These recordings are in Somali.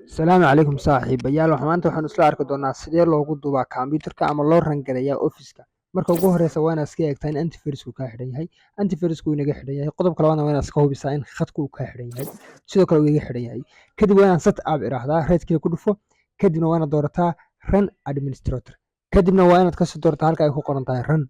Asalaamu calaykum saaxiibayaal. Maanta waxaanu isla arki doonaa sidee loogu duubaa kombiyuutarka ama loo run gareeyaa Office-ka. Marka ugu horeysa waa inaad iska eegtaa in antivirus-ku kaa xidhan yahay. Antivirus-ku wuu inaga xidhan yahay. Qodobka labaadna waa inaad iska hubisaa in khadku uu kaa xidhan yahay. Sidoo kale wuu iga xidhan yahay. Kadib waa inaad set up idhaahdaa, right click ku dhufo. Kadibna waa inaad doorataa Run Administrator. Kadibna waa inaad kasii doorataa halka ay ku qoran tahay Run.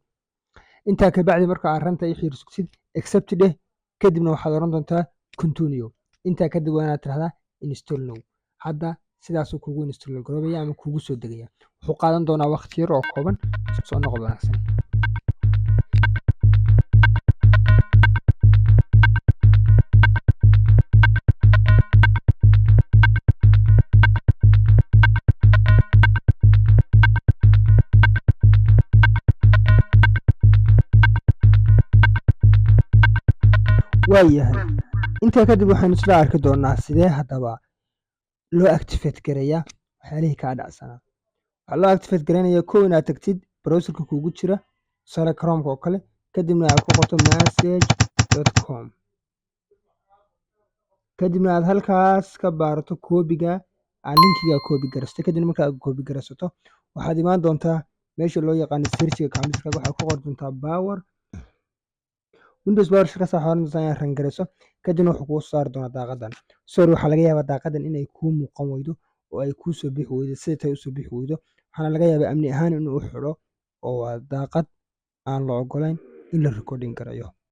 Intaa ka bacdi marka aad run-ta i xiir sugtid, accept dheh. Kadibna waxaad oran doontaa Continue. Intaa kadib waa inaad tidhahdaa Install Now. Hadda sidaasuu kugu install garoobaya ama kugu soo degaya. Wuxuu qaadan doonaa waqti yar oo kooban. Soo noqod wanaagsan. Waayahay, intaa kadib waxaynu isla arki doonaa sidee haddaba loo activate gareeyaa waxyaalihii kaa dhacsanaa. Waxaa loo activate gareynayaa, kow, inaad tagtid browserka kuugu jira, tusaale Chrome-ka oo kale, kadibna aad ku qorto message.com, kadibna aad halkaas ka baarato copy-ga aad linkiga copy garaysato. Kadibna marka aad copy garaysato, waxaad imaan doontaa meesha loo yaqaano search-iga kombiyuutarka. Waxaad ku qori doontaa power Windows PowerShell. Kaas waxaad oran doontaa inaad run garayso. Kadibna wuxuu kuu saari doonaa daaqadan. Sorry, waxaa laga yaabaa daaqadan inay kuu muuqan weydo oo ay kuu soo bixi weydo, sida tay usoo bixi weydo. Waxaana laga yaabaa amni ahaan inuu u xidho, oo waa daaqad aan la ogolayn in la recording garayo.